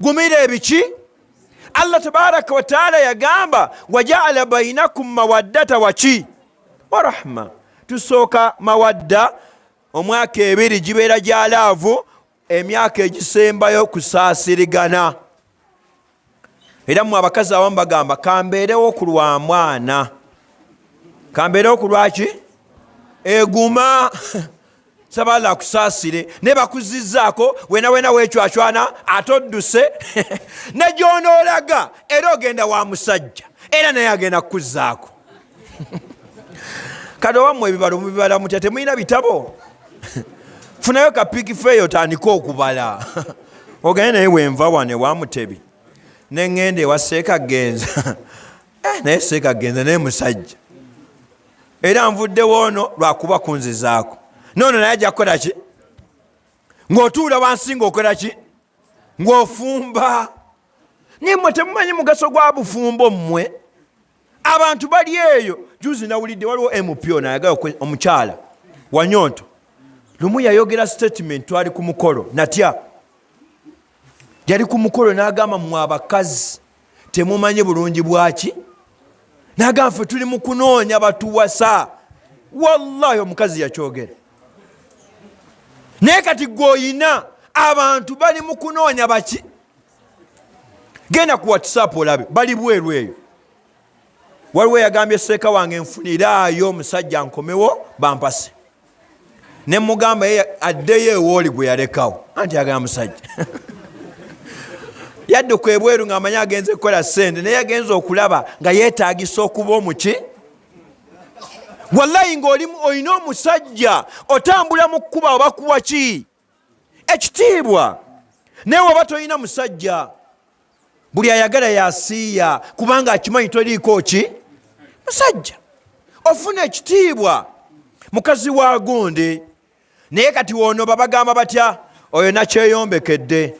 Gumira ebiki? Allah tabaraka wataala yagamba, wajaala bainakum mawaddata waki warahma. Tusooka mawadda, omwaka ebiri gibeera gya laavu, emyaka egisembayo kusaasirigana. Era mmwe abakazi abamu bagamba, kambeerewo ku lwa mwana, kambeerewo ku lwaki eguma. Saba Allah akusaasire, naye bakuzizzaako wena wena wecwacwana ate odduse ne gyonoolaga, era ogenda wa musajja, era naye agenda kukuzzaako. Kati owammwe ebibalo mubibala mutya? Temulina bitabo? Funayo kapiki feeyo otandike okubala, ogende naye. Wenva wano ewa Mutebi neŋŋenda ewa Seeka Genza, naye Seeka Genza naye musajja, era nvuddewo ono lwakuba kunzizaako, noono naye ajja kukola ki? Ng'otuula wansi ng'okola ki? Ng'ofumba. Naye mmwe temumanyi mugaso gwa bufumbo. Mmwe abantu bali eyo. Juzi nawulidde waliwo MP ono ayagala omukyala Wanyonto. Lumu yayogera statement, twali ku mukolo, natya, yali ku mukolo n'agamba, mmwe abakazi temumanyi bulungi bwaki. N'agamba, ffe tuli mu kunoonya batuwasa. Wallahi omukazi yakyogera. Naye kati gwe oyina abantu bali mu kunoonya baki? Genda ku WhatsApp olabe bali bweru eyo. Waliwo eyagambye, seeka wange nfuniraayo omusajja nkomewo bampase. Ne mugamba ye addeyo ewooli gwe yalekawo, anti agamba musajja yadduka ebweru ng'amanyi agenze kukola ssente, naye agenze okulaba nga yeetagisa okuba omuki. Wallayi ng'oli olina omusajja, otambula mu kkuba obakuwa ki? Ekitiibwa. Naye waba tolina musajja, buli ayagala yasiiya, kubanga akimanyi toliiko ki musajja, ofuna ekitiibwa mukazi wa gundi. Naye kati wono babagamba batya? Oyo nakyeyombekedde.